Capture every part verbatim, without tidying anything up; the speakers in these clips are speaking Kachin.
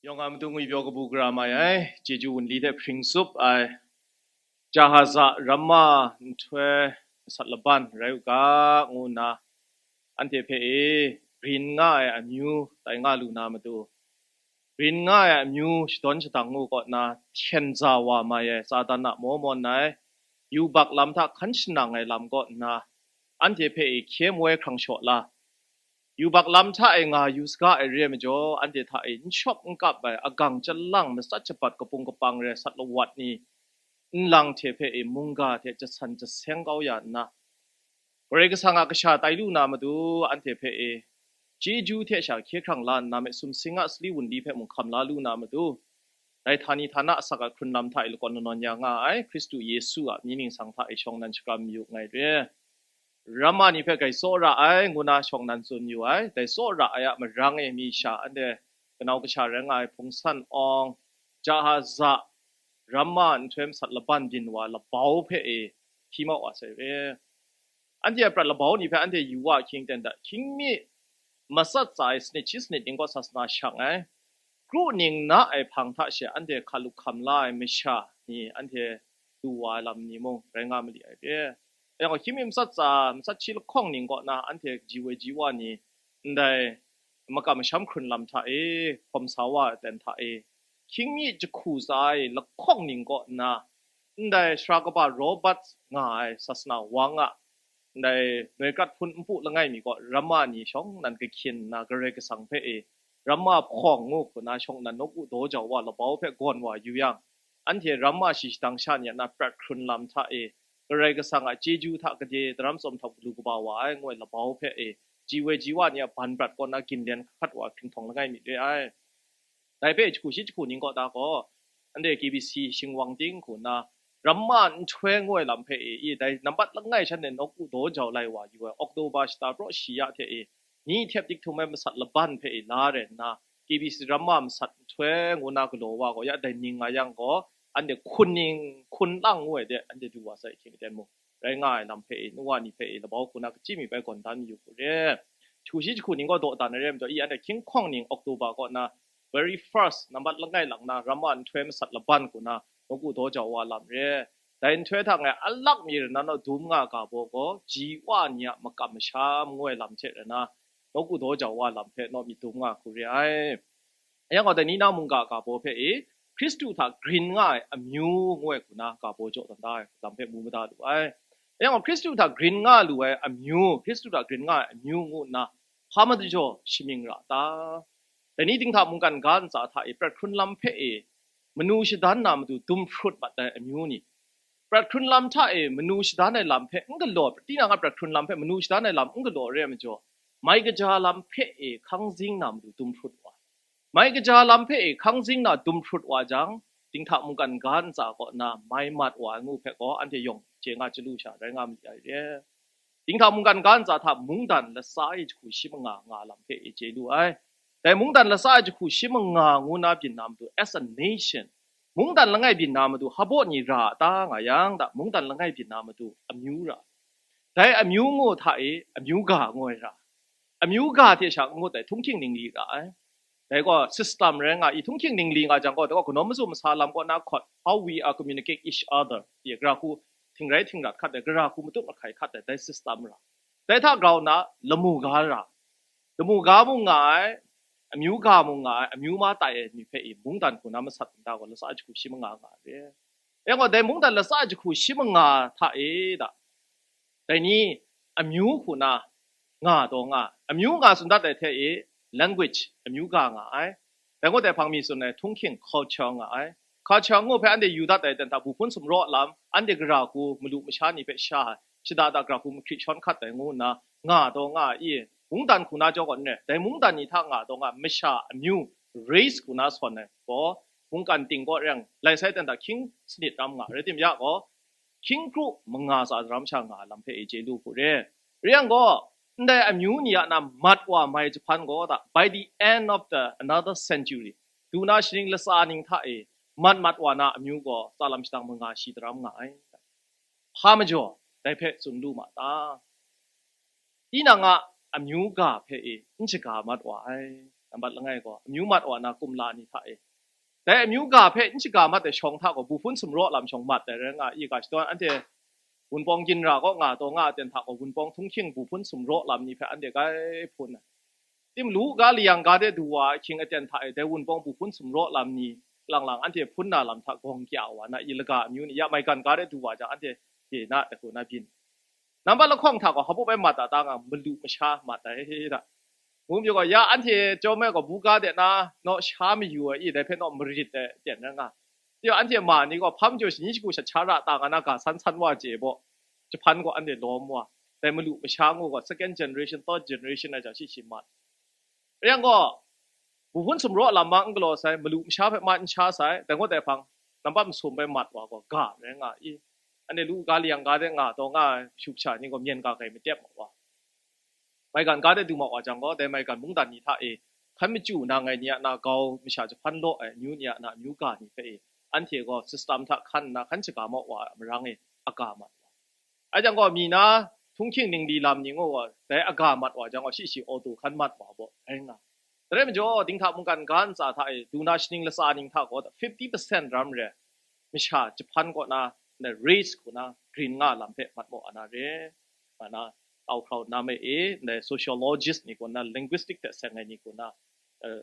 Yawng a matu ngwipyaw kabu gara mai ai, chyeju wunli hte hpring tsup ai, Jahaza ramma nhtoi masat laban rai u ga, ngu nna anhte hpe e, grin nga ai amyu tai nga lu na matu, grin nga ai amyu shadawn shadang ngu kaw nna hten za wa mai ai Satan a maw mawn ai, yubak lam hta hkan shanang ai lam kaw nna, anhte hpe e hkye moi hkrang shaw la, yubak lam hta e nga yu saga ai re ai majaw, anhte hta e n shawp n kap ai agang chyalang matsat shabat kapung kapang re ai sat lawat ni, nlang hte hpe e mungga hte jasan jaseng kau ya nna, Karai Kasang a kasha tai lu na matu, anhte hpe e chyeju hte sha hkye hkrang la nna, myi sumsing a sali wunli hpe mung hkam la lu na matu, dai htani htana asak a hkrun lam hta e lakawn lanawn ya nga ai Hkristu Yesu a mying ningsang hta e shawng nan shakram yu nngai re. Ramma ni hpe grai tsawra ai, ngu na shawng nan tsun yu ai. Dai tsawra ai a marang e mi sha anhte kanau kasha rai nga ai hpung san awng, Jahaza ramma nhtoi masat laban byin wa labau hpe e hpyi mau wa sai re. Anhte a prat labau ni hpe anhte yu wa ahkying ten da, hkying mi matsat tsa ai sanit shi sanit ning kaw sasana shang ai, kru ning na ai hpang hta she anhte hkalup hkam la ai masha ni anhte du wa ai lam ni mung rai nga ma li ai re. Yang gaw, hkying mi matsat tsa, matsat shi lahkawng ning kaw na anhte ji woi ji wa ni, ndai makam masham hkrun lam hta e, hkawm sa wa ai aten hta e, hkying mi jahku tsa ai lahkawng ning kaw nna, ndai sara kaba Robert nga ai sasana wang a, ndai noi krat hpun npu langai mi kaw ramma ni shawng nan kahkyin nna Karai Kasang hpe e, ramma hpawng ngu hku na shawng nan nawku daw jau wa labau hpe gawn wa yu yang, anhte ramma shi shadang sha ni a na prat hkrun lam hta e, Karai Kasang a chyeju hta gade daram tsawm htawm galu kaba wa ai, ngu ai labau hpe e, ji woi ji wa ni a ban prat kaw na ginlen hkat wa hpinghpawng langai mi re ai. Dai hpe jahku shi jahku ning kaw ta gaw, anhte K B C shingwang ting hku nna, ramma nhtoi ngu ai lam hpe e, i dai nambat langai shanhte nawku daw jau lai wa yu ai, October shata praw shi ya hte e, ni htep dik htum ai masat laban hpe e la rai nna, K B C ramma masat nhtoi ngu na galaw wa gaw, ya dai ning nga yang gaw, anhte hkun ning hkun lang ngu ai de, anhte du wa sai hkying aten mung, rai nga ai lam hpe e, nu wa ni hpe e, labau hku na kachyi mi bai gawn dan mayu hku re. Jahku shi jahku ning gaw dawdan ai re ai majaw, i anhte hkying hkawng ning October kaw na, very first nambat langai lang na, ramma nhtoi masat laban hku na, nawku daw jau wa lam re. Dai nhtoi hta ngai alak mi rai na naw dum nga ga baw gaw, ji wa ni a makam masham ngu ai lam hte rai na, nawku daw jau wa lam hpe naw myit dum nga hku re ai. Yang gaw, dai ni na mungga ga baw hpe e, Hkristu hta grin nga ai amyu ngu ai hku na ga baw jaw tawn da ai lam hpe mu mada lu ai. Yang gaw, Hkristu hta grin nga lu ai amyu, Hkristu hta grin nga ai amyu ngu nna, hpa majaw shamying ra ta? Dai ni dinghta mungkan ga ntsa hta e prat hkrun lam hpe e, manu shadan na matu dum hprut mat ai amyu ni, prat hkrun lam hta e manu shadan ai lam hpe n galaw, tinang a prat hkrun lam hpe manu shadan ai lam n galaw re ai majaw, mai kaja lam hpe e hkang zing na matu dum hprut wa. Mai kaja lam hpe e hkang zing na dum hprut wa jang, dinghta mungkan ga ntsa kaw na mai mat wa ai ngu hpe gaw anhte yawng chye nga chyalu sha rai nga ma li ai re. Dinghta mungkan ga ntsa hta mungdan latsa e jahku shi manga nga lam hpe e chye lu ai. Dai mungdan latsa e jahku shi manga ngu na byin na matu, as a nation, mungdan langai byin na matu hpabaw ni ra a ta nga yang, da mungdan langai byin na matu amyu ra. Dai amyu ngu hta e amyu ga ngu ai ra. Amyu ga hte sha n ngut ai htunghking ningli ra ai. Dai gaw system rai nga i, htunghking ningli nga jang gaw, dai gaw kanawn mazum masa lam kaw na hkawt, how we are communicate each other, ye, gara hku htingrai htingrat hkat ai, gara hku matut mahkai hkat ai, dai system ra. Dai hta grau nna lamu ga ra, lamu ga mung nga ai, amyu ga mung nga ai, amyu ma tai ai ni hpe i mungdan hku na masat nta gaw, latsa jahku shi manga nga ai re. Yang gaw, dai mungdan latsa jahku shi manga hta e da, dai ni amyu hku na nga taw nga, amyu nga tsun dat ai hte e, language amyu ga nga ai. Dai gaw, dai hpang mi tsun ai, htunghking, culture nga ai. Culture ngu hpe anhte yu dat ai, dan hta bu hpun sumraw lam, anhte gara hku malu masha ni hpe sha ai, shada da gara hku mahkrit shawn hkat ai ngu nna nga taw nga ai i, mungdan hku na jaw gaw n rai, dai mungdan ni hta nga taw nga ai, masha amyu, race hku na sawn ai gaw, mungkan ting kaw reng lai sai, dan hta hkying sanit ram nga, rai timung ya gaw, hkying kru manga tsa daram sha nga ai lam hpe e chye lu hku re. Rai yang gaw, ndai amyu ni a na mat wa mai jahpan gaw, da, by the end of the another century, du na shaning latsa ning hta e mat mat wa na amyu gaw tsa lam shadang manga shi daram nga ai. Hpa majaw dai hpe tsun lu ma ta? Tinang a amyu ga hpe e n shaga mat wa ai. Nambat langai gaw, amyu mat wa na kumla ni hta e. Dai amyu ga hpe n shaga mat ai shawng hta gaw, bu hpun sumraw lam shawng mat ai rai nga i, ga shadawn anhte Wunpawng ginra kaw nga taw nga aten hta gaw, Wunpawng htunghking bu hpun sumraw lam ni hpe anhte grai hpun ai. Tim lu ga layang ga de du wa ahkying aten hta e, dai Wunpawng bu hpun sumraw lam ni lang lang anhte hpun na lam hta gawng kya wa na i, laga amyu ni ya maigan ga de du wa jang, anhte bye na ai hku na byin. Nambat lahkawng hta gaw, hpa bai mat a ta nga, malu masha mat ai hta. Ngu mayu gaw, ya anhte chyawm ai gaw, buga de na naw sha mayu ai i, dai hpe naw marit ai aten rai nga. Tyo, anhte ma ni gaw, hpa majaw shani shagu shat sha ra ta nga na, ga san san wa je baw, jahpan gaw anhte lawm wa. Dai malu masha ngu gaw, second generation, third generation ai jang shi shi mat. Rai yang gaw, bu hpun sumraw lam ma n galaw sai, malu masha hpe ma n sha sai, dai gaw dai hpang, nambat masum bai mat wa gaw, ga rai nga i. Anhte lu ga layang ga de nga taw nga ai, shu kasha ni gaw myen ga gai matep ma wa. Maigan ga de du ma wa jang gaw, dai maigan mungdan ni hta e, hkan machyu na ngai ni a na gau masha jahpan law ai amyu ni a na amyu ga ni hpe e, anhte gaw system hta hkan nna hkan shaga ma wa ai marang e, aga mat wa. Ai jang gaw, mi na htunghking ningli lam ni ngu gaw, dai aga mat wa jang gaw, shi shi auto hkan mat wa baw, rai nga. Dai rai majaw, dinghta mungkan ga ntsa hta e, du na shaning latsa ning hta gaw, fifty percent ram re ai, masha jahpan kaw na, ndai race hku na, grin nga lam hpe mat maw a na re, nga na, tau hkrau na me e, ndai sociologist ni kaw na, linguistic hte seng ai ni kaw na, eh,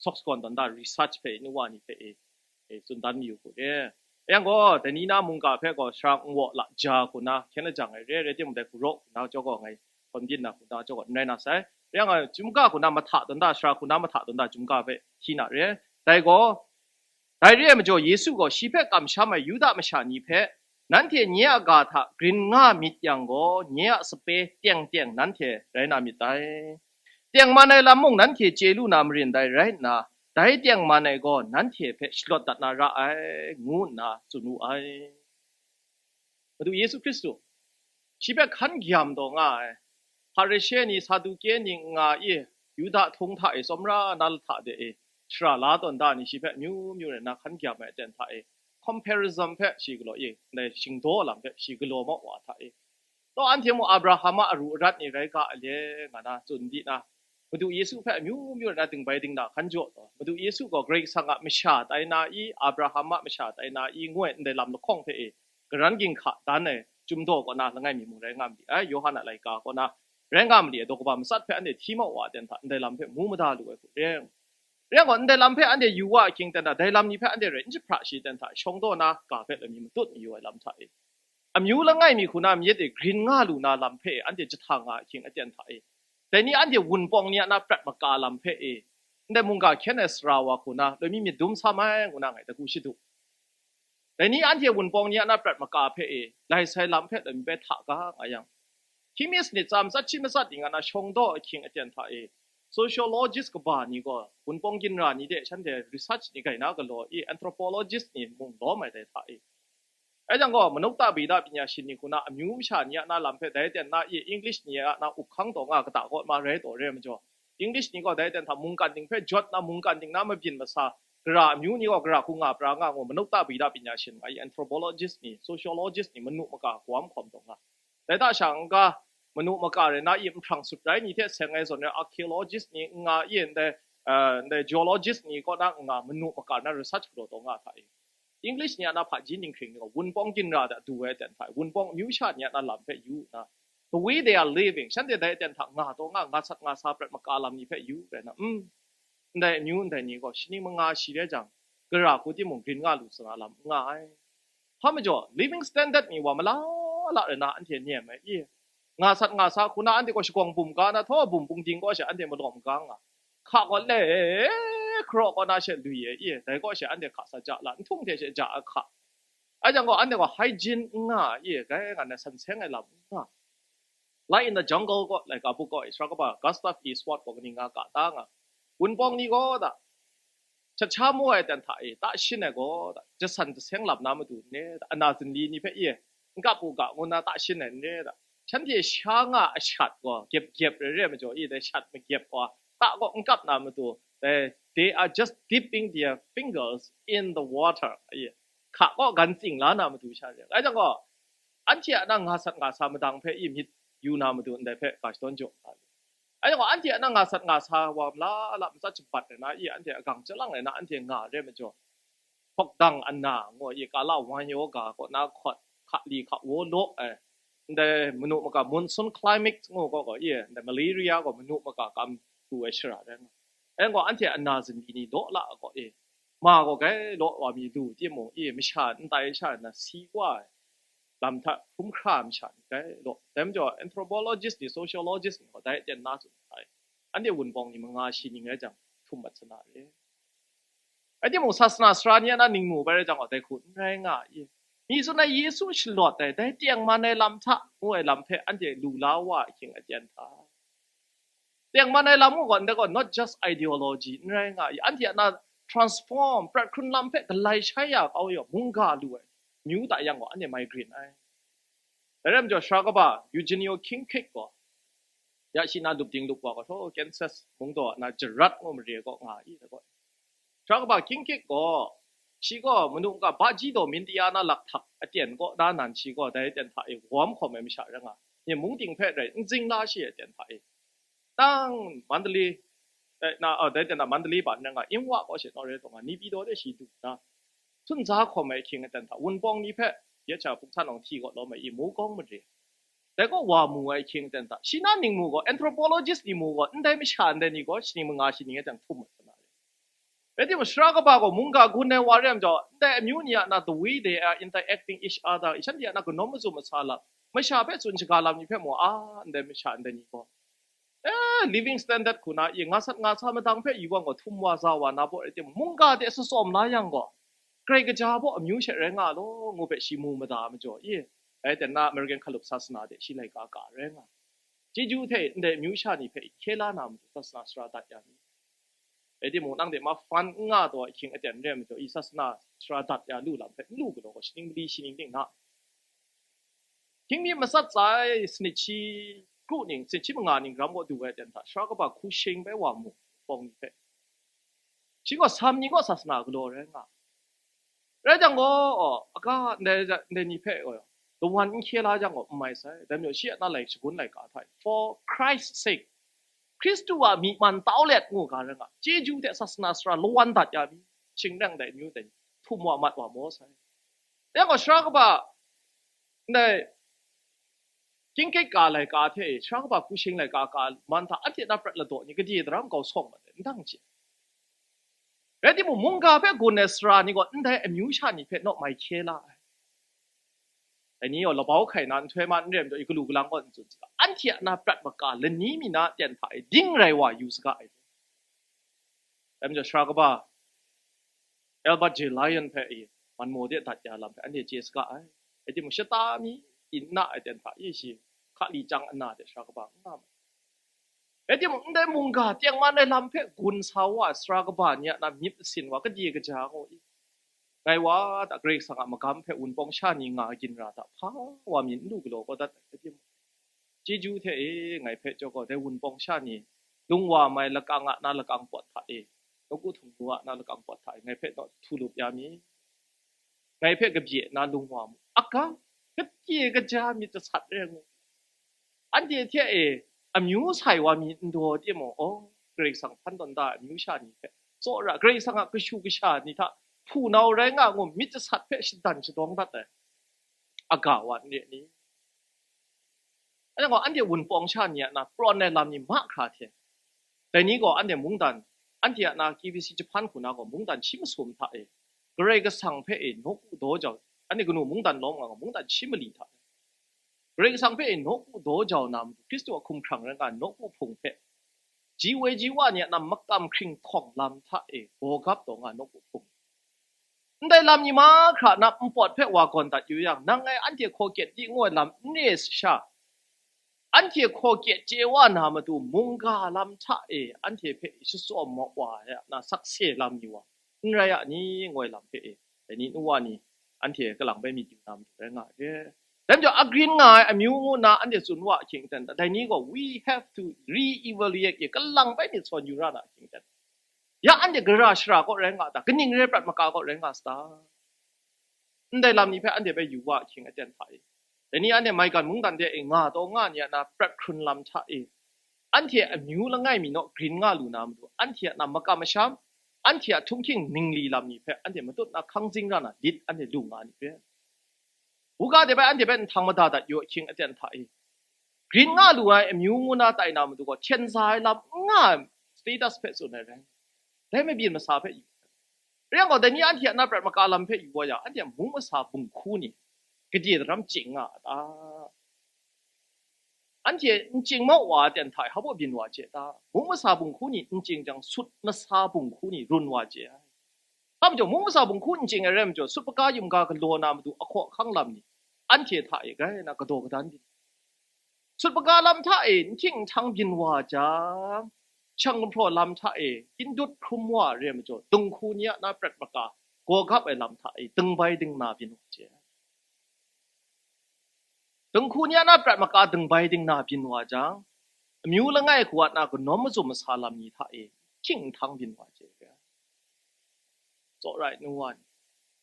sawk sagawn tawn da research hpe nu wa ni hpe e, e, tsun dan mayu hku re. Yang gaw, dai ni na mungga hpe gaw, sara nwaw la ja hku na, hkyen lajang ai re, rai timung, dai garaw hku na jaw gaw ngai hkawn byin na hku na jaw gaw n rai na sai. Yang a, chyum ga hku na mahta tawn da, sara hku na mahta tawn da, chyum ga hpe hti na re. Dai gaw, dai re ai majaw, Yesu gaw shi hpe kamsham ai Yuda masha ni hpe, "Nanhte nye a ga hta grin nga myit yang gaw, nye a sape teng teng nanhte rai na myit dai. Tengman ai lam mung nanhte chye lu na marin dai rai nna, dai tengman ai gaw nanhte hpe shalawt dat na ra ai," ngu nna tsun wu ai. Madu Yesu Hkristu, shi hpe hkan gyam taw nga ai, Hparishe ni, Saduke ni nga i, Yuda htung hta e, tsawmra na lahta de e, shara la tawn da ni shi hpe amyu myu rai nna hkan gyam ai aten hta e, comparison hpe shi galaw i, ndai shingdaw lam hpe shi galaw ma wa hta e, taw anhte mung Abraham a aru arat ni rai ga ale, nga na tsun di na, Madu Yesu hpe amyu myu rai na dingbai dingna hkan jaw taw, Madu Yesu gaw Karai Kasang a masha tai na i, Abraham a masha tai na i, ngu ai ndai lam lahkawng hpe e, karan ginhka dan ai, Chyum daw kaw na langai mi mung rai nga ma li ai, Yawhan a laika kaw na rai nga ma li ai, daw kaba matsat hpe anhte hti ma wa ai ten hta, ndai lam hpe mu mada lu ai hku re. Rai yang gaw, ndai lam hpe anhte yu wa ahkying ten hta, dai lam ni hpe anhte rai n jahpra shi ten hta, shawng daw na ga hpe lami matut mayu ai lam hta e, amyu langai mi hku na myit e grin nga lu na lam hpe anhte jahtang nga ahkying aten hta e, dai ni anhte wunpawng ni a na prat maka lam hpe e, ndai mungga hkyen ai sara wa hku na loi mi myit dum sa mai ngu na ngai dagu shadu. Dai ni anhte wunpawng ni a na prat maka hpe e, lai sai lam hpe loi mi bai hta ga nga yang, hkying mi sanit tsa matsat shi matsat ning a na shawng daw ahkying aten hta e, sociologist kaba ni gaw, wunpawng ginra ni de shanhte research ni gai na galaw i, anthropologist ni mung lawm ai dai hta e. Rai jang gaw, manuk ta bida panya shin ni hku na amyu masha ni a na lam hpe dai ten na i, English ni a na up hkang taw nga kata kaw ma rai taw re ai majaw, English ni gaw dai ten hta mungkan ding hpe jawt na, mungkan ding na mabyin masa, gara amyu ni gaw gara hku nga pra nga ngu, manuk ta bida panya shin nga i, anthropologist ni, sociologist ni, manu maka hkawm hkawm taw nga. Dai hta sha n-ga, manu maka rai na i, nhprang sut rai ni hte seng ai zawn rai, archaeologist ni n nga i, ndai, eh, ndai geologist ni kaw na n nga, manu maka na research galaw taw nga hta e, English ni a na hpaji ninghkring ni gaw, wunpawng ginra hta du ai ten hta e, wunpawng amyu sha ni a na lam hpe yu nna, the way they are living, shanhte dai ten hta nga taw nga, nga sat nga sa prat maka lam ni hpe yu rai na, mm, ndai amyu ndai ni gaw, shaning manga shi rai jang, gara hku timung grin nga lu sa na lam n nga ai. Hpa majaw, living standard ni wa mala la rai na anhte nem ai i, nga sat nga sa hku na anhte gaw shagawng bum ga na, htaw bum bungding kaw she anhte malawm ga nga, hka gaw le, hkaraw kaw na she lui ai i, dai kaw she anhte hka sa ja la, nhtung hte she ja ai hka. Ai jang gaw, anhte gaw hygiene n nga ai i, dai nga na san seng ai lam n nga. Light in the Jungle gaw, laika buk gaw, Israel kaba Gustav Eastwood gaw kaning nga ga ta nga, wunpawng ni gaw da, shat sha mu ai ten hta e, ta shin ai gaw da, jasan jaseng lam na matu n re da, ana zinli ni hpe e, n kap u ga ngu na ta shin ai n re da, shanhte sha nga a shat gaw gyep gyep re re majaw i, dai shat magyep wa, ta gaw n kap na matu, dai, they are just dipping their fingers in the water, e, hka gaw gan tsing la na matu sha re. Rai jang gaw, anhte a na nga sat nga sa madang hpe i myit yu na matu ndai hpe ga shadawn jaw nga lu. Anhte gaw anhte a na nga sat nga sa wa mala la matsat shabat ai na i, anhte agang chyalang ai na anhte nga re majaw, hpawk dang ana ngu i, kala wan yoga kaw na hkawt, hka li hka wo law ai, ndai manu maka monsoon climate ngu gaw gaw i, ndai malaria gaw manu maka kam pru ai shara rai nga. Anhte gaw anhte ana zingri ni law la gaw i, ma gaw gai law wa mi lu timung i, masha n tai sha na si wa ai lam hta hkrum hkra masha ni gai law. Dai majaw anthropologist ni, sociologist ni gaw dai aten na tsun ai. Anhte wunpawng ni manga shi ning rai jang, htum mat sana re. Rai timung, sasana sara ni a na ningmu bai rai jang gaw, dai hku n rai nga i. Mi tsun ai Yesu shalawt ai, dai tengman ai lam hta ngu ai lam hpe anhte lu la wa ahkying aten hta. Tengman ai lam ngu gaw, ndai gaw not just ideology n rai nga i, anhte a na transform, prat hkrun lam hpe galai shai ya kau yaw, mungga lu ai, myu ta yang gaw, anhte migrant ai. Dai rai majaw, sara kaba Eugenio Kincaid gaw, ya shi na lup ding lup wa gaw, htaw Kansas mungdaw na jarat ngu mare gaw nga i, dai gaw. Sara kaba Kincaid gaw, shi gaw manu maka baji daw mintia na lakhtak aten kaw da nan, shi gaw dai aten hta e wawm hkawm ai masha rai nga, nye mung ting hpe rai n zing la shi ai aten hta e, tang Mandalay, eh, na, oh, dai aten hta Mandalay ba n rai nga, Inwa kaw she naw re taw nga, Nipi daw de shi du na, htunza hkawm ai ahkying aten hta, wunpawng ni hpe ya cha hpung htan awng hti gaw lawm ai i, mu kawng mare. Dai gaw wa mu ai ahkying aten hta, shi na ningmu gaw, anthropologist ni mu gaw, ndai masha ndai ni gaw, shi ning manga shi ning e jang htum ai sana re. Rai timung, sara kaba gaw mungga gun ai wa re ai majaw, ndai amyu ni a na the way they are interacting each other, shanhte a na kanawn mazum masa lam, masha hpe tsun shaga lam ni hpe mu, a, ndai masha ndai ni gaw, eh, living standard hku na i, nga sat nga sa madang hpe yu wa gaw, htum wa za wa na baw rai timung, mungga de sasawm la yang gaw, Karai kaja baw amyu she rai nga law, ngu hpe shi mu mada majaw i, dai aten na American hkalup sasana de shi laika ka rai nga. Chyeju hte ndai amyu sha ni hpe hkye la na matu sasana sara dat ya mi. Rai timung, nang de ma fan n nga taw ahkying aten re ai majaw, i sasana sara dat ya lu lam hpe n lu galaw gaw, shi ning mali shi ning ting na. Hkying mi matsat tsa ai sanit shi kru ning, sanit shi manga ning ram gaw du ai aten hta, sara kaba Hku Shing bai wa mu, pawng ni hpe. Shi gaw Sam ni kaw sasana galaw rai nga. Rai jang gaw, aga ndai, ndai ni hpe gaw, lawan n hkye la jang gaw, n mai sai. Dai majaw shi a na lai shagun laika hta e, for Christ's sake, Hkristu a myi man tau let ngu ga rai nga, chyeju hte sasana sara lawan dat ya mi, shing reng dai amyu dai ni, htum wa mat wa maw sai. Dai gaw, sara kaba, ndai, Kincaid ka laika hte e, sara kaba Hku Shing laika ka man hta, anhte na prat ladaw ni gade daram kau sawng mat ai, n dang chye. Rai timung, mungga hpe gun ai sara ni gaw ndai amyu sha ni hpe naw mai hkye la ai. Dai ni gaw labau hkai na nhtoi ma n re ai majaw, i galu galang gaw n tsun saga, anhte a na prat maka lani mi na aten hta e ding rai wa yu saga ai. Dai majaw, sara kaba Albert J. Lyon hpe i, man maw de dat ya lam hpe anhte chye saga ai. Rai timung, shata mi, ina ai aten hta e shi hka li chyang ana de sara kaba n nga ma. Rai timung, ndai mungga tengman ai lam hpe gun sa wa ai sara kaba ni a na myit masin wa, gade kaja ngu i, ngai wa ta Karai Kasang a magam hpe wunpawng sha ni nga ginra ta hpa wa mi n lu galaw kau dat ai, rai timung, chyeju hte e ngai hpe jaw gaw, dai wunpawng sha ni lung wa mai lakang a na lakang pawt hta e, nawku htung nu a na lakang pawt hta e ngai hpe naw htu lup ya mi. Ngai hpe kabye na lung wa mu. Aga, gade kaja myit jasat re ngu. Anhte hte e amyu sai wa mi n daw timung, aw, Karai Kasang hpan tawn da ai amyu sha ni hpe, tsawra Karai Kasang a kashu kasha ni hta hpunau rai nga ngu myit jasat hpe shadan shadawng dat ai aga wa n re ni? Anhte gaw, anhte wunpawng sha ni a na prawn ai lam ni mahkra hte, dai ni gaw anhte mungdan, anhte a na K B C Japan hku na gaw mungdan shi masum hta e, Karai Kasang hpe e nawku daw jau, anhte kanu mungdan lawm nga gaw mungdan shi mali hta e, Karai Kasang hpe e nawku daw jau na matu, Hkristu a hkumhkrang rai nga nawku hpung hpe, ji woi ji wa ni a na makam hkring hkawng lam hta e gawgap taw nga nawku hpung, ndai lam ni mahkra na npawt hpe wa gawn dat yu yang, nang ngai anhte hkaw kyet di ngu ai lam n re sha, anhte hkaw kyet chye wa na matu, mungga lam hta e anhte hpe shatsawm wa ai a na sakse lam ni wa n rai a ni, ngu ai lam hpe e, dai ni nu wa ni anhte kalang bai myit yu na matu rai nga ai. Dai majaw, agrin nga ai amyu ngu nna anhte tsun wa ahkying ten, dai ni gaw, we have to re-evaluate, kalang bai myit sawn yu ra na ahkying ten, ya anhte gara shara kaw rai nga ta, kaning re ai prat maka kaw rai nga sa ta? Ndai lam ni hpe anhte bai yu wa ahkying aten hta e, dai ni anhte maigan mungdan de e nga taw nga ni a na prat hkrun lam hta e, anhte amyu langai mi naw grin nga lu na matu, anhte a na makam masham, anhte a htunghking ningli lam ni hpe anhte matut na hkang zing ra na lit anhte lu nga ni re. Buga de bai anhte hpe nhtang mada dat yu ahkying aten hta e, grin nga lu ai amyu ngu na tai na matu gaw, hten za ai lam n nga ai status hpe tsun ai rai. Dai mabyin masa hpe yu. Rai yang gaw, dai ni anhte a na prat maka lam hpe yu wa yang, anhte a mung masa bunghku ni gade daram ching nga a ta? Anhte n ching mau wa aten hta e, hpa baw byin wa chye ta? Mung masa bunghku ni n ching jang, sut masa bunghku ni run wa chye ai. Hpa majaw, mung masa bunghku n ching ai rai majaw, sut paga yum ga galaw na matu ahkaw ahkang lam ni anhte hta e grai na kadaw kadan byin. Sut paga lam hta e nhkying nhtang byin wa jang, shang gumhpraw lam hta e gyindut hkrum wa ai rai majaw, dinghku ni a na prat maka gaw gap ai lam hta e dingbai dingna byin wa chye. Dinghku ni a na prat maka dingbai dingna byin wa jang, amyu langai hku a na kanawm mazum masa lam ni hta e hkying nhtang byin wa chye. Tsawra ai nu wa ni,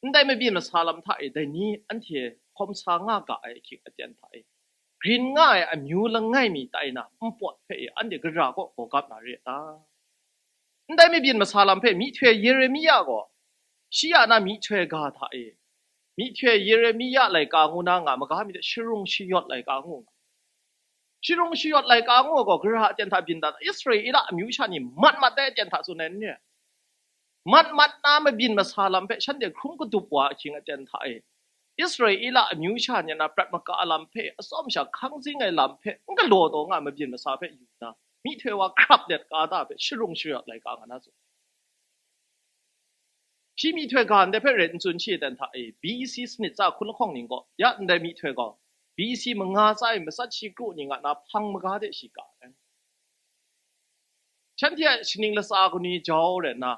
ndai mabyin masa lam hta e dai ni anhte hkawm sa nga ga ai ahkying aten hta e, grin nga ai amyu langai mi tai na npawt hpe e anhte gara kaw gaw gap na re a ta? Ndai mabyin masa lam hpe myihtoi Yeremia gaw, shi a na myihtoi ga hta e, myihtoi Yeremia laika ngu na nga maga mi hte sharung shayawt laika ngu nga. Sharung shayawt laika ngu gaw, gara aten hta byin dat, Israela amyu sha ni mat mat dai aten hta tsun ai n re? Mat mat na mabyin masa lam hpe shanhte hkrum kadup wa ahkying aten hta e, Israela amyu sha ni a na prat maka lam hpe atsawm sha hkang zing ai lam hpe n galaw taw nga ai mabyin masa hpe yu nna, myihtoi wa hkrap let ka da hpe sharung shayawt laika nga na tsun. Shi myihtoi ga ndai hpe ret n tsun shi aten hta e, B C sanit tsa hkun lahkawng ning gaw, ya ndai myihtoi gaw, B C manga tsa e matsat shi kru ning a na hpang maga de shi ga ai. Shanhte a shaning latsa kanu jau rai nna,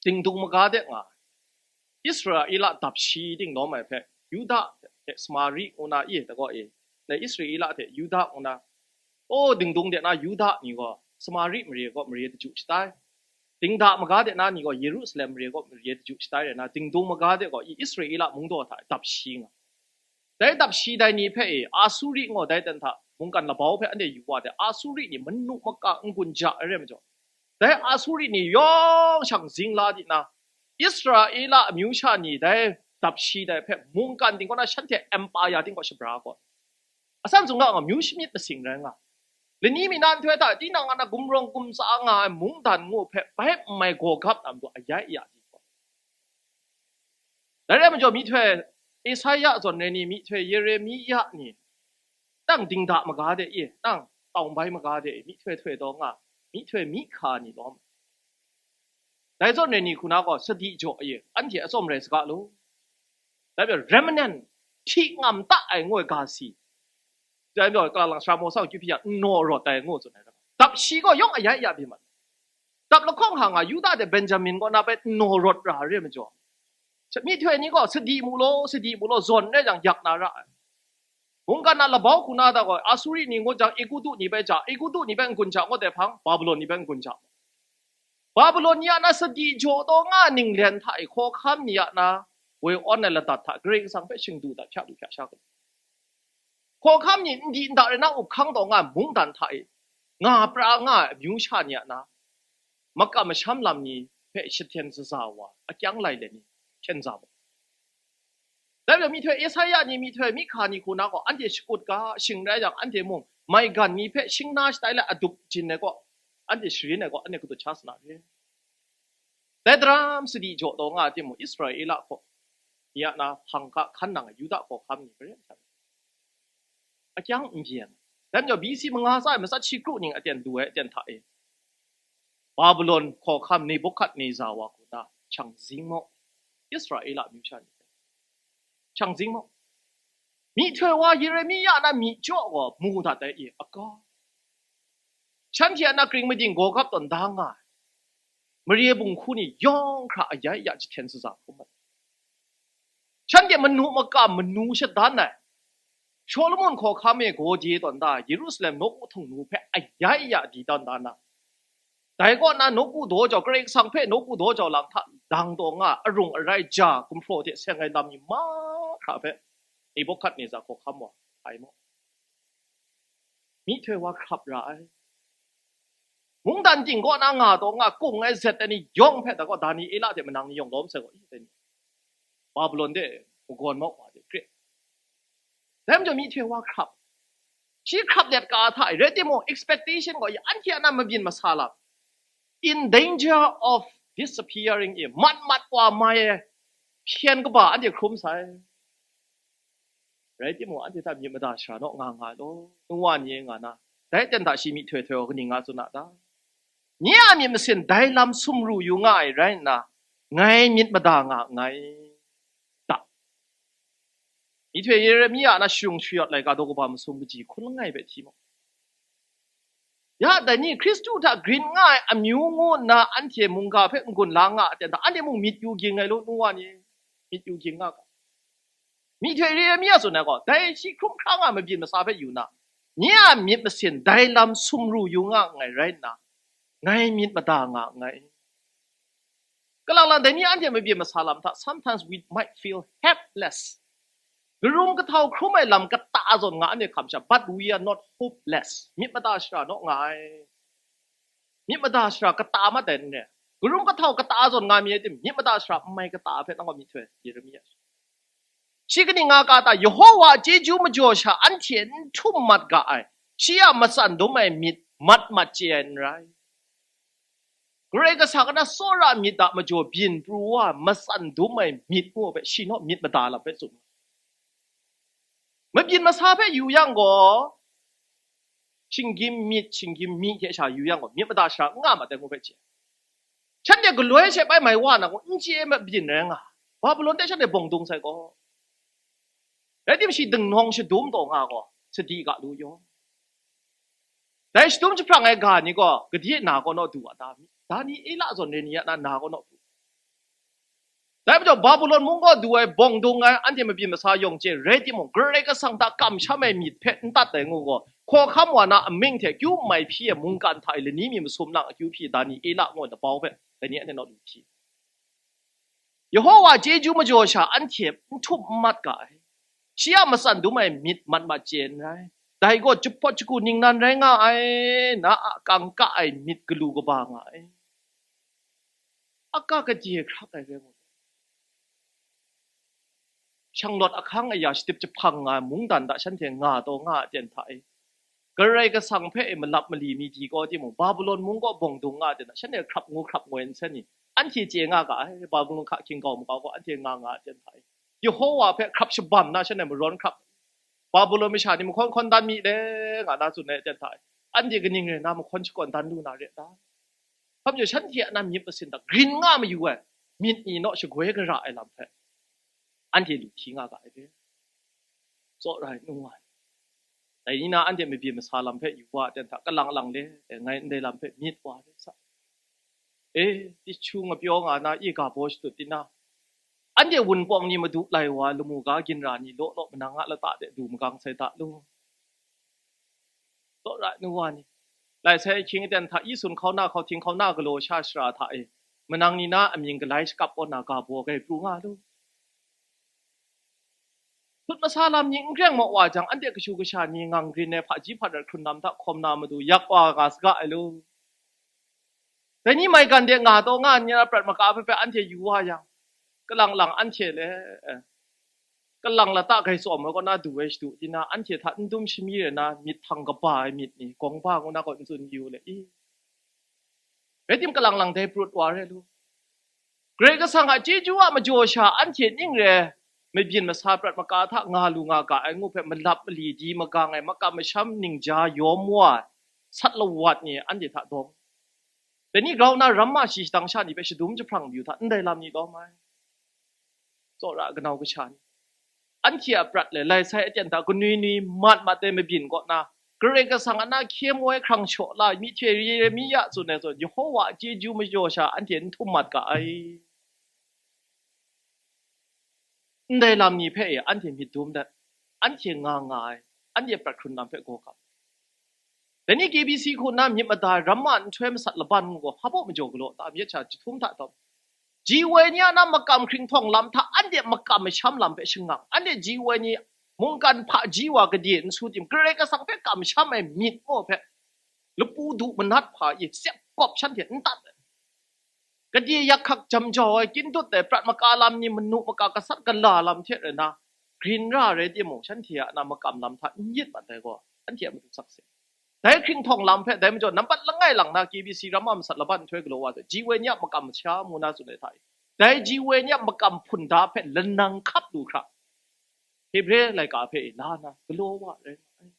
dingdung maga de nga ai. Israela dap shi ting lawm ai hpe, Yuda hte Samari ngu na i, dagaw e, ndai Israela hte Yuda ngu na, o, dingdung de na Yuda ni gaw Samari mare kaw mare daju shatai, dingda maga de na ni gaw Yerusalem mare kaw mare daju shatai rai nna, dingdung maga de gaw i Israela mungdaw hta e dap shi nga. Dai dap shi dai ni hpe e, Asuri ngaw dai ten hta mungkan labau hpe anhte yu wa de, Asuri ni manu maka n-gun ja ai rai majaw, dai Asuri ni yawng shang zing la di na, Israela amyu sha ni dai dap shi dai hpe mungkan ting kaw na shanhte empire ting kaw shabra gaw, asan zung nga nga myu shamyit masing rai nga, lani mi na nhtoi hta tinang a na gumrawng gumtsa nga ai mungdan ngu hpe bai n mai gaw gap na matu ayai ya di gaw. Dai rai majaw, myihtoi Esaia zawn ai ni, myihtoi Yeremia ni, nang dingda maga de e, nang taung bai maga de e, myihtoi htoi taw nga, myihtoi Mihka ni lawm. Dai zawn ai ni hku na gaw sadi jaw e, anhte atsawm rai saga lu. Dai hpe remnant, hti ngam ta ai ngu ai ga si. Dai majaw, kalang lang sara maw sa akyu hpyi ya, n naw rawt ai ngu tsun ai. Dap shi gaw yawng ayai ya byin mat. Dap lahkawng hta nga Yuda de Benjamin kaw na bai n naw rawt ra re majaw, myihtoi ni gaw sadi mu law, sadi mu law, zawn rai jang yak na ra ai. Mungkan a labau hku na hta gaw Asuri ni ngut jang, Egutu ni bai ja, Egutu ni bai n-gun ja ngut ai hpang, Babilon ni bai n-gun ja. Babilon ni a na sadi jaw taw nga ninglen hta e, hkawhkam ni a na woi awn ai ladat hta Karai Kasang hpe shingdu dat hpya lu hpya sha kanu. Hkawhkam ni n di n da rai na up hkang taw nga ai mungdan hta e, nga pra nga ai amyu sha ni a na makam masham lam ni hpe shahten shaza wa, akyang lai let ni hten za mu. Dai majaw, myihtoi Esaia ni, myihtoi Mihka ni hku na gaw, anhte shakut ga, shing rai yang, anhte mung maigan ni hpe shing na shatai let adup jin ai gaw, anhte sharin ai gaw, anhte kadut sha sa na re. Dai daram sadi jaw taw nga ai timung, Israela hkaw ni a na hpang hka hkan nang ai Yuda hkawhkam ni hpe akyang n byin. Dai majaw, B C manga tsa e matsat shi kru ning aten lu ai aten hta e, Babilon hkawhkam Nebukadneza wa hku na shang zing maw, Israela amyu sha ni hpe shang zing maw? Myihtoi wa Yeremia na myi jaw gaw mu dat ai e, aga, shanhte a na kring mading gaw gap tawn da nga ai mare bunghku ni yawng hkra ayai ya jahten shaza hkrum ai. Shanhte manu makam manu shadan ai, Solomon hkawhkam e gaw de tawn da, Yerusalem nawku htung nu hpe ayai ya di tawn da na, dai kaw na nawku daw jau, Karai Kasang hpe nawku daw jau lang hta dang taw nga, arung arai ja, gumhpraw hte seng ai lam ni mahkra hpe Nebukadneza hkawhkam wa ai maw? Myihtoi wa hkrap ra ai. Mungdan ting kaw na nga taw nga kung ai zet ai ni yawng hpe, da gaw Daniela hte manang ni yawng lawm sai gaw, i, dai ni Babilon de magawn mau wa de gre. Dai majaw myihtoi wa hkrap, shi hkrap let ka hta e, rai timung, expectation gaw, ya, anhte a na mabyin masa lam, in danger of disappearing, e, mat mat wa mai e, hpyen kaba anhte hkrum sai. Rai timung, anhte hta myit mada shara naw nga nga ai law, nu wa ni e nga na, dai aten hta shi myihtoi htoi wa kaning nga tsun a ta? Nye a myit masin dai lam sumru yu nga ai rai nna, ngai myit mada nga nngai ta? Myihtoi Yeremia na shayung shayawt laika daw kaba masum kaji hkun langai hpe hti mu. Ya, dai ni Hkristu hta grin nga ai amyu ngu nna anhte mungga hpe n-gun la nga a ten hta, anhte mung myit yu ging ai law, nu wa ni, myit yu ging nga ga. Myihtoi Yeremia tsun ai gaw, dai shi hkrum hkra nga mabyin masa hpe yu na, nye a myit masin dai lam sumru yu nga nngai rai nna, ngai myit mada nga nngai. Kalang lang dai ni anhte mabyin masa lam hta, sometimes we might feel helpless. Karum kahtau hkrum ai lam kata zawn nga anhte hkam sha, but we are not hopeless. Myit mada shara naw nga ai. Myit mada shara kata mat ai n re. Karum kahtau kata zawn nga mi ai tim, myit mada shara n mai kata hpe nang gaw myit htoi, Yeremia. Shi kaning nga ka ta? Yehowa a chyeju majaw sha anhte n htum mat ga ai, shi a matsan dum ai myit mat mat chye ai n rai. Karai Kasang a na tsawra myit a majaw byin pru wa matsan dum ai myit ngu hpe shi naw myit mada lam hpe tsun. Mabyin masa hpe yu yang gaw, shinggyim myit, shinggyim myi hte sha yu yang gaw, myit mada shara n nga mat ai ngu hpe chye. Shanhte galoi she bai mai wa na gaw, n chye mabyin rai nga. Babilon de shanhte bawng dung sai gaw. Rai tim shi dingnawng shadum taw nga gaw, sadi ga lu yaw. Dai shadum jahprang ai ga ni gaw, gade na kaw naw du wa ta? Daniela zawn re ni a na, na kaw naw du. Dai majaw, Babilon mung gaw du ai, bawng dung ai, anhte mabyin masa yawng chye rai timung, Karai Kasang hta kamsham ai myit hpe n tat ai ngu gaw, hkawhkam wa na amying hte akyu mai hpyi ai mungkan hta e lani mi masum lang akyu hpyi Daniela ngu ai labau hpe, dai ni anhte naw lu hpyi. Yehowa chyeju majaw sha anhte n htum n mat ga ai. Shi a matsan dum ai myit mat mat chye n rai. Dai gaw jahpawt jagu ningnan rai nga ai, na a kangka ai myit galu kaba nga ai. Aka kaje hkrak ai rai ngu. Shanglawt ahkang aya shadip jahpang nga ai mungdan hta shanhte nga taw nga a ten hta e, Karai Kasang hpe e malap mali mi di gaw timung, Babilon mung gaw bawng dung nga a ten hta, shanhte hkrap ngu hkrap ngoi nsen ni, anhte chye nga ga ai, Babilon hka hkying gau makau gaw anhte nga nga a ten hta e, Yehowa hpe hkrap shabam na shanhte marawn hkrap, Babilon masha ni mahkawn hkawn dan mi le, nga na tsun ai a ten hta e, anhte kaning rai na mahkawn shakawn dan lu na re ta? Hpa majaw shanhte a na myit masin hta grin nga mayu ai myit ni naw shagoi gara ai lam hpe anhte lu hti nga ga ai re. Tsawra ai nu ai. Dai ni na anhte mabyin masa lam hpe yu wa a ten hta, kalang lang le, e, ngai ndai lam hpe myit wa re sa. E, Tichyung apyaw nga na, i ga baw shadut di na, anhte wunpawng ni madu lai wa, lamu ga ginra ni law law manang a lata de du magang sai da lu. Tsawra ai nu wa ni, lai sai ahkying aten hta, i sun hkau na, hkauhting hkau na galaw sha shara hta e, manang ni na amying galai shakap kaw na ga baw gai pru nga lu. Hput masa lam ni n greng maw wa jang, anhte kashu kasha ni ngang rin ai hpaji hpadat hkrun lam hta hkawm na matu yak wa nga saga ai lu. Dai ni maigan de nga taw nga n ya prat maka hpe hpe anhte yu wa yang, kalang lang anhte le, eh, kalang lata gai tsawm ai kaw na du ai shadu di na, anhte hta n dum shami rai na, myit htang kaba ai myit ni, gawng ba ngu na gaw n tsun yu le i. Rai tim, kalang lang dai prut wa re lu. Karai Kasang a chyeju a majaw sha anhte ning re, mabyin masa prat maka hta nga lu nga ga ai ngu hpe malap mali di magang ai makam masham ningja yawm wa ai sat lawat ni anhte hta dawng. Dai ni grau na ramma shi shadang sha ni hpe shadum jahprang mayu hta, ndai lam ni lawm ai. Tsawra ai kanau kasha ni, anhte a prat le lai sai aten hta kanui nui mat mat ai mabyin kaw na, Karai Kasang a na hkye moi hkrang shaw la ai myihtoi Yeremia tsun ai zawn, Yehowa a chyeju majaw sha anhte n htum mat ga ai. Ndai lam ni hpe e anhte myit dum dat, anhte nga nga ai, anhte prat hkrun lam hpe gaw gap. Dai ni K B C hku nna myit mada ai ramma nhtoi masat laban ngu gaw, hpa baw majaw galaw ta myit sha jahtum hta tawm, ji woi ni a na makam hkringhtawng lam hta anhte makam masham lam hpe shangang, anhte ji woi ni mungkan hpaji wa gade n su tim, Karai Kasang hpe kamsham ai myit gaw hpe lapu du manat hpa i sep kawp shanhte n tat ai. Gade yak hkak jam jau ai, kyin dut ai, prat maka lam ni manu maka gasat gala lam hte rai na, grin ra rai timung, shanhte a na makam lam hta n yit mat ai gaw, anhte a matu sakse. Dai hkringhtawng lam hpe, dai majaw nampat langai lang na K B C ramma masat laban nhtoi galaw wa ai, G Y ni a makam masha mu na tsun ai hta e, dai G Y ni a makam hpun da hpe lanang hkap lu hkra, Hebre laika hpe la na galaw wa rai nga ai.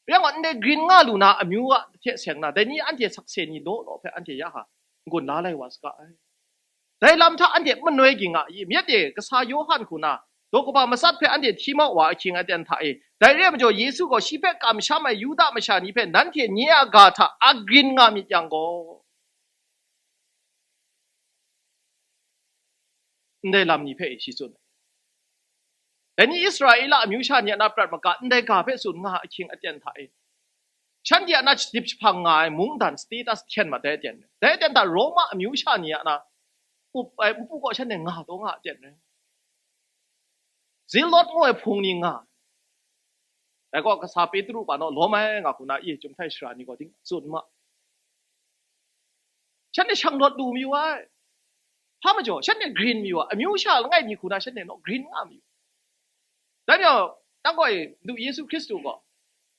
Rai nga, ndai grin nga lu na amyu a hte seng na, dai ni anhte sakse ni law law hpe anhte ya ha n-gun la lai wa saga ai. Dai lam hta anhte manoi ging a i? Myit e, kasa Yawhan hku na, daw kaba matsat hpe anhte hti mau wa ahkying aten hta e, dai re ai majaw, Yesu gaw shi hpe kamsham ai Yuda masha ni hpe nanhte nye a ga hta agrin nga myit yang gaw, ndai lam ni hpe shi tsun ai. Dai ni Israela amyu sha ni a na prat maga ndai ga hpe tsun nga ahkying aten hta e, shanhte a na shadip jahpang nga ai mungdan status hten mat dai aten rai. Dai aten hta Roma amyu sha ni a na up ai npu kaw shanhte nga taw nga aten rai. Zilot ngu ai hpung ni nga ai. Dai gaw kasa Petru pa naw lawm ai nga hku na i, Chyum htai sara ni gaw ding tsun ma. Shanhte shang lawt lu mayu ai. Hpa majaw, shanhte grin mayu ai. Amyu sha langai mi hku na shanhte naw grin nga mayu. Dai majaw, nang gaw e, Madu Yesu Hkristu gaw,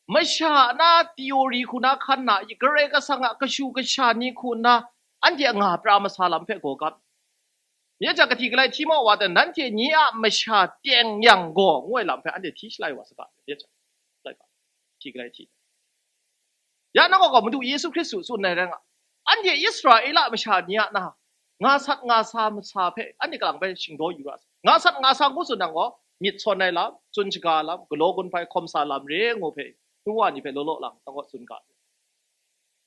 masha na theory hku na hkan na i, Karai Kasang a kashu kasha ni hku na anhte a nga pra masa lam hpe gaw gap. Nye jang kahti galai hti mau wa ta, nanhte nye a masha teng yang gaw, ngu ai lam hpe anhte hti shalai wa saga, nye jang, hti galai hti. Ya nang gaw Madu Yesu Hkristu tsun ai rai nga, anhte Israela masha ni a na, nga sat nga sa masa hpe anhte kalang bai shingdaw yu ra sa. Nga sat nga sa ngu tsun nang gaw, myit sawn ai lam, tsun shaga lam, galaw gun hpai hkawm sa lam re ngu hpe, nu wa ni hpe law law lang nang gaw tsun ga.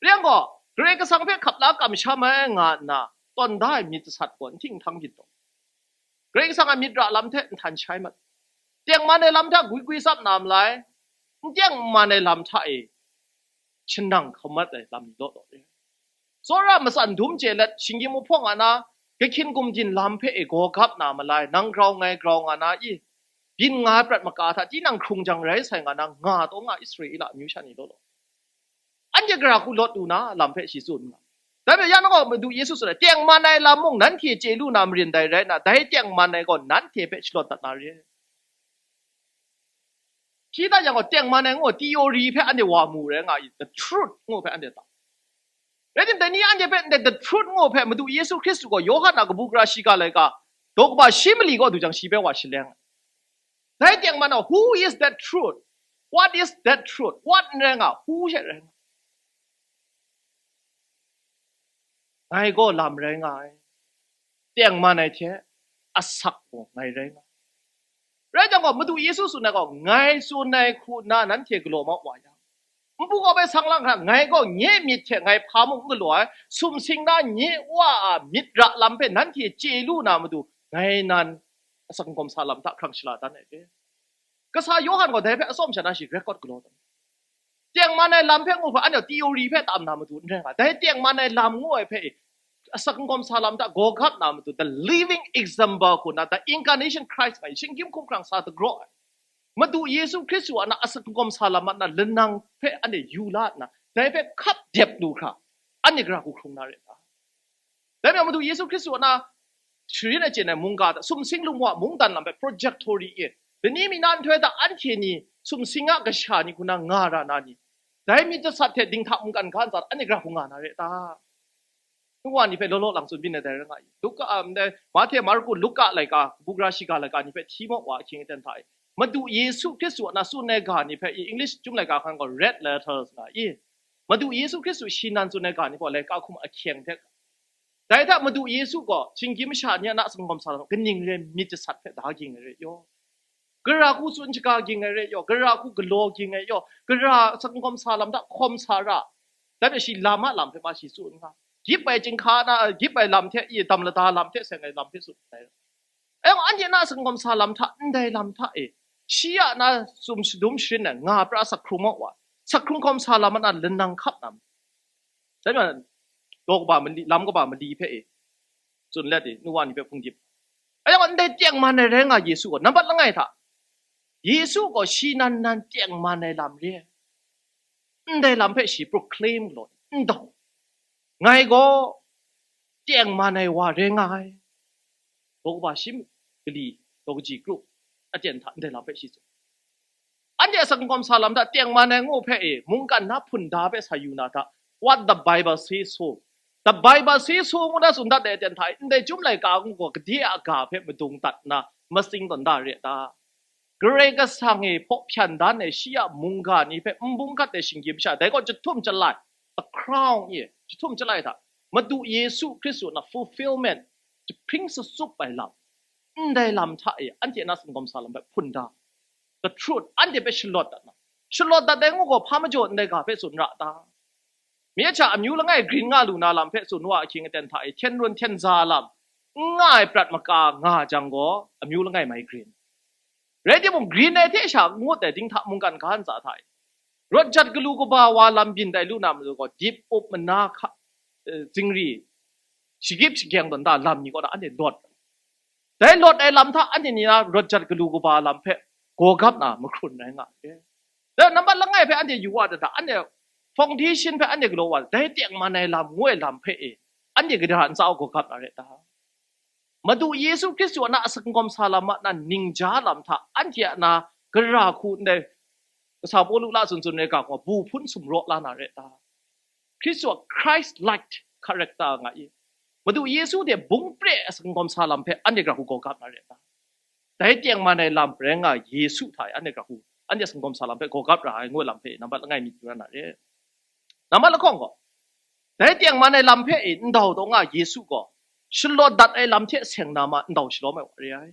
Rai yang gaw, Karai Kasang hpe hkap la kamsham ai nga nna, tawn da ai myit jasat gaw n hting n htang byin taw, Karai Kasang a myit ra lam hte nhtan shai mat. Tengman ai lam hta gwi gwi tsap na malai, n tengman ai lam hta e shanang hkau mat ai lam ni law law re. Tsawra matsan dum chye let, shinggyim mahpawng a na, kahkyin gumdin lam hpe e gaw gap na malai, nang grau ngai grau nga na i, byin nga ai prat maka hta tinang hkrung jang rai sai nga na, nga taw nga Israela amyu sha ni law law. Anhte gara hku lawt lu na lam hpe shi tsun nga. Dai hpe ya nang gaw Madu Yesu tsun ai, tengman ai lam mung nanhte chye lu na marin dai rai nna, dai tengman ai gaw nanhte hpe shalawt dat na re. Shi ta yang gaw tengman ai ngu theory hpe anhte wa mu rai nga i, the truth ngu hpe anhte ta. Rai tim, dai ni anhte hpe ndai the truth ngu hpe Madu Yesu Hkristu gaw Yawhan a kabu gara shiga laika, daw kaba shi mali kaw du jang shi hpe wa shaleng ai. Dai teng man na, who is that truth? What is that truth? What n rai nga, who she rai nga? Ngai gaw lam rai nga ai. Tengman ai hte asak gaw ngai rai nga ai. Rai jang gaw, Madu Yesu tsun ai gaw, ngai tsun ai hku nna nanhte galaw mau wa yang, npu kau bai sang lang hkra, ngai gaw nye myit hte ngai hpa mung n galaw ai, sumsing na nye Wa a myit ra lam hpe nanhte chye lu na matu, ngai nan asak n-gawm sa lam hta hkrang shala dan ai re. Kasa Yawhan gaw dai hpe atsawm sha na shi record galaw dan. Tengman ai lam hpe ngu hpe, anhte theory hpe tam na matu n rai nga. Dai tengman ai lam ngu ai hpe, asak n-gawm sa lam hta gaw gap na matu, the living example hku na, the incarnation Christ nga, shinggyim hkumhkrang sa dagraw ai. Madu Yesu Hkristu a na asak n-gawm sa lam a na lanang hpe anhte yu la nna, dai hpe hkap dep lu hkra, anhte gara hku hkrung na re ta? Dai majaw Madu Yesu Hkristu a na sharin achyin ai mungga hta, sumsing lamu a mungdan lam hpe projectory e, lani mi na nhtoi hta anhte ni sumsing a kasha ni hku na nga ra na ni, dai myit jasat hte dinghta mungkan ga ntsa hta anhte gara hku nga na re ta? Nu wa ni hpe law law lang tsun byin ai dai rai nga i. Luka, a, ndai, Mahte, Marku, Luka laika, kabu gara shiga laika ni hpe hti maw wa ahkying aten hta e, Madu Yesu Hkristu a na tsun ai ga ni hpe i, English chyum laika hkan gaw red letters nga i. Madu Yesu Hkristu shi nan tsun ai ga ni gaw laika hkum ahkyeng hte, dai hta Madu Yesu gaw shinggyim masha ni a na asak n-gawm sa lam kaning re myit jasat hpe da ging ai re yaw. Gara hku tsun shaga ging ai re yaw, gara hku galaw ging ai yaw, gara asak n-gawm sa lam hta hkawm sa ra. Dai hpe shi lam a lam hpe ma shi tsun nga. Gyip ai chyinghka na, gyip ai lam hte, i dam lada lam hte seng ai lam hpe tsun ai. Ayawng anhte na asak n-gawm sa lam hta, ndai lam hta e, shi a na sum shadum sharin ai, nga pra asak hkrung maw wa, asak hkrung hkawm sa lam a na lanang hkap na, dai ma, daw kaba mali, lam kaba mali hpe e, tsun let e, nu wa ni hpe hpung dip. Ayawng ndai tengman ai rai nga Yesu gaw, nambat langai hta, Yesu gaw shi nan nan tengman ai lam re ai. ndai lam hpe shi proclaim galaw, ndau, ngai gaw tengman ai wa rai nga ai. Daw kaba shi gali, daw kaji kru, aten hta ndai lam hpe shi tsun. Anhte a sakangkawm sa lam hta tengman ai ngu hpe e, mungkan na hpun da hpe sa yu na hta, what the Bible says so. The Bible says so ngu na tsun dat ai aten hta e, ndai chyum laika ngu gaw gade a ga hpe madung dat nna, matsing tawn da re ta? Karai Kasang e hpaw hpyan dan ai shi a mungga ni hpe n bungkat ai shinggyim sha, dai gaw chyahtum chyalai, a crown e, chyahtum chyalai hta, Madu Yesu Hkristu na fulfillment, jahpring sasup ai lam, ndai lam hta e, anhte na sakangkawm sa lam hpe hpun da, the truth, anhte hpe shalawt dat na, shalawt dat ai ngu gaw hpa majaw ndai ga hpe tsun ra ta? Mi a hta amyu langai grin nga lu na lam hpe tsun wa ahkying aten hta e, hten run hten za lam n nga ai prat maka nga jang gaw, amyu langai mai grin. Rai timung, grin ai hte sha ngut ai dinghta mungkan ga ntsa hta e, rawt jat galu kaba wa lam byin tai lu na matu gaw, dip up mana hka, eh, zingri, shagip shageng tawn da lam ni kaw na anhte lawt. Dai lawt ai lam hta anhte ni na rawt jat galu kaba lam hpe gawgap na mahkrun rai nga ai. Dai nambat langai hpe anhte yu wa dat da, anhte foundation hpe anhte galaw wa, dai tengman ai lam ngu ai lam hpe e, anhte gadara ntsa gawgap na re ta? Madu Yesu Hkristu a na a sakangkawm sa lam a na ningja lam hta anhte a na gara hku ndai kasa Pawlu la tsun tsun ai ga gaw, bu hpun sumraw la na re ta? Hkristu a Christ-like character nga i, Madu Yesu hte bung pre a sakangkawm sa lam hpe anhte gara hku gawgap na re ta? Dai tengman ai lam rai nga Yesu hta e anhte gara hku, anhte sakangkawm sa lam hpe gawgap ra ai ngu ai lam hpe nambat langai myit yu ra na re. Nambat lahkawng gaw, dai tengman ai lam hpe e ndau taw nga Yesu gaw, shalawt dat ai lam hte seng na ma ndau shalawm ai wa re ai.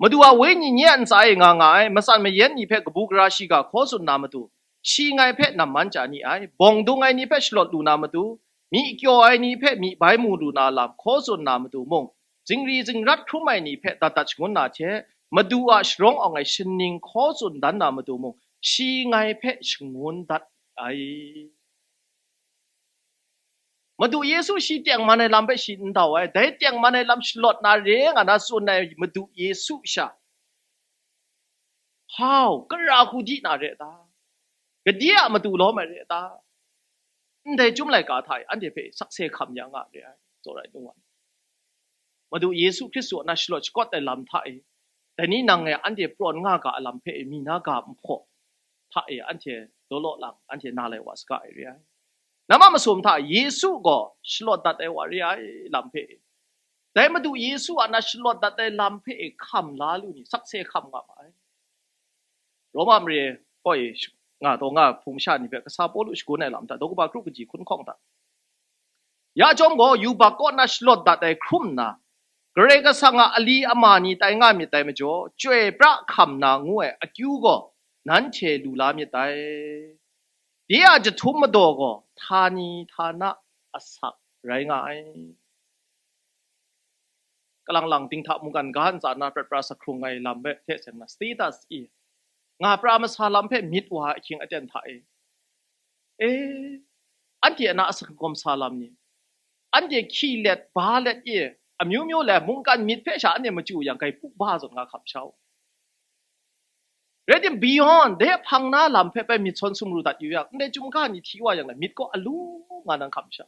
Madu a Wenyi nye a ntsa e nga nga ai, matsan mayan ni hpe kabu gara shiga hkaw tsun na matu, shi ngai hpe namman chya ni ai. Bawng dung ai ni hpe shalawt lu na matu, myi kyaw ai ni hpe myi bai mu lu na lam hkaw tsun na matu mung, zingri zingrat hkrum ai ni hpe dat dat shangun na hte, Madu a sharawng awng ai shaning hkaw tsun dan na matu mung, shi ngai hpe shangun dat ai. Madu Yesu shi tengman ai lam hpe shi n dau ai, dai tengman ai lam shalawt na re nga na tsun ai Madu Yesu sha, how, kara hku di na re ta? Gade a matu lawm ai re ta? Ndai chyum laika hta e anhte hpe sakse hkam ya nga re ai, tsawra ai ngu ai. Madu Yesu Hkristu a na shalawt shakawt ai lam hta e, dai ni nang e anhte prawn nga ga a lam hpe e, mi na ga nhpaw hta e anhte daw law lang, anhte na lai wa saga ai re ai. Nama masum hta Yesu gaw shalawt dat ai wa re ai lam hpe e, dai Madu Yesu a na shalawt dat ai lam hpe e hkam la lu ni, sakse hkam nga ma ai. Roma mare kaw e sh-, nga taw nga hpung sha ni hpe kasa Pawlu shagun ai lam hta, daw kaba kru kaji hkun hkawng hta, ya chyawm gaw, yubak kaw na shalawt dat ai hkrum nna, Karai Kasang a ali ama ni tai nga myit dai majaw, chyoi pra hkam na ngu ai akyu gaw nanhte lu la myit dai. De a jahtum madaw gaw htani htana asak rai nga ai. Kalang lang dinghta mungkan ga ntsa na prat pra sa hkrung ai lam hpe hte seng na status i, nga pra masa lam hpe myit wa ai ahkying aten hta e, e, anhte a na a sakangkawm sa lam ni, anhte hkyi let, ba let e, amyu myu le mungkan myit hpe sha anhte machyu yang, grai hpu ba zawn nga hkam sha u. Rai tim, beyond, de hpang na lam hpe bai myit sawn sumru dat yu yang, ndai chyum ga ni hti wa yang le, myit kaw alu nga nang hkam sha.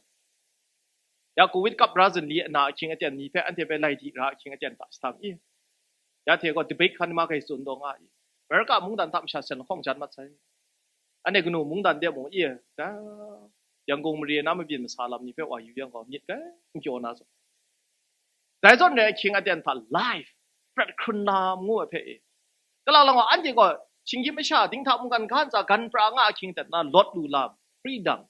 Ya, covid kap ra zunli ana ahkying aten ni hpe anhte bai lai di ra ahkying aten hta shatam i, ya hte gaw debate hkan ma gai tsun taw nga i, America mungdan hta masha sen lahkawng jan mat sai. Anhte kanu mungdan de mung i, da, Yangon mare na mabyin masa lam ni hpe wa yu yang gaw, myit gai n kyaw na zawn. Dai zawn rai ahkying aten hta life, prat hkrun lam ngu ai hpe e, kalang lang gaw, anhte gaw shinggyim masha dinghta mungkan ga ntsa gan pra nga ahkying aten na lawt lu lam, freedom,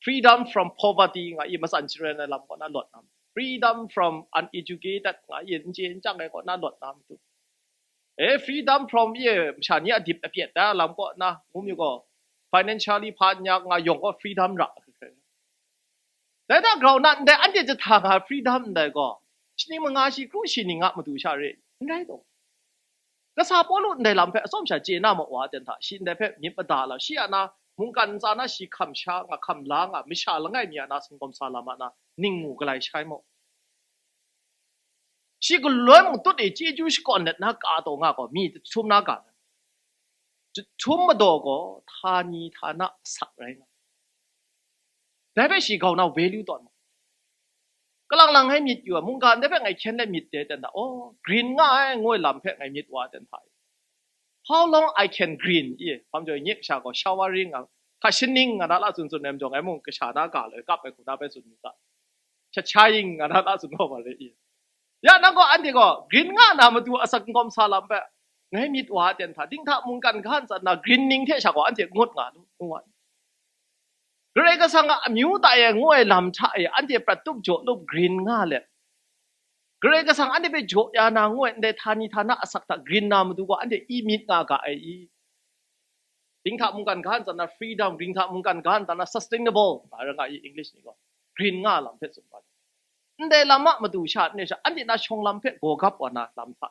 freedom from poverty nga i, matsan charen ai lam kaw na lawt na matu, freedom from uneducated nga i, n chye n chyang ai kaw na lawt na matu, e, freedom from, e, masha ni a dip apyet da lam kaw na, ngu mi gaw, financially hpa n yak nga yawng gaw freedom ra. Dai hta grau na ndai anhte jahta nga freedom ndai gaw, shi ning manga shi kru shi ning a matu sha re, n rai taw. Kasa Pawlu ndai lam hpe atsawm sha chye na ma wa ten hta, shi ndai hpe myit mada lau, shi a na mungkan ntsa na shi hkam sha nga, hkam la nga, masha langai mi a na singkawm sa lam a na ning mu galai shai maw? Shi galoi mung tut e chyeju shakawn let na ka taw nga gaw, mi jahtum na ga, Jahtum madaw gaw htani htana asak rai nga. Dai hpe shi grau na value tawn mu. Kalang lang ngai myit yu ai, mungga ndai hpe ngai hkyen let myit de ten hta, oh, grin nga ai ngu ai lam hpe ngai myit wa ten hta. How long I can grin? I, hpang joi nye kasha gaw showering nga, hka shaning nga na la tsun tsun nem jawng, ngai mung kasha na ga loi kap ai hku na hpe tsun mi ga. Cha cha ying nga na la tsun gaw ma re i. Ya nang gaw anhte gaw grin nga na matu asak n gawm sa lam hpe ngai myit wa ten hta, dinghta mungkan ga ntsa na grin ning hte sha gaw anhte ngut nga lu, ngu wa. Karai Kasang a amyu tai ai ngu ai lam hta e anhte prat tup jaw lup grin nga let, Karai Kasang anhte hpe jaw ya na ngu ai ndai htani htana asak hta grin na matu gaw anhte i myit nga ga ai i? Dinghta mungkan ga ntsa na freedom, dinghta mungkan ga ntsa na sustainable, nga ra nga i English ni gaw, grin nga lam hpe tsun wa. Ndai lam a matu sha, ndai sha, anhte na shawng lam hpe gaw gap wa na lam hta,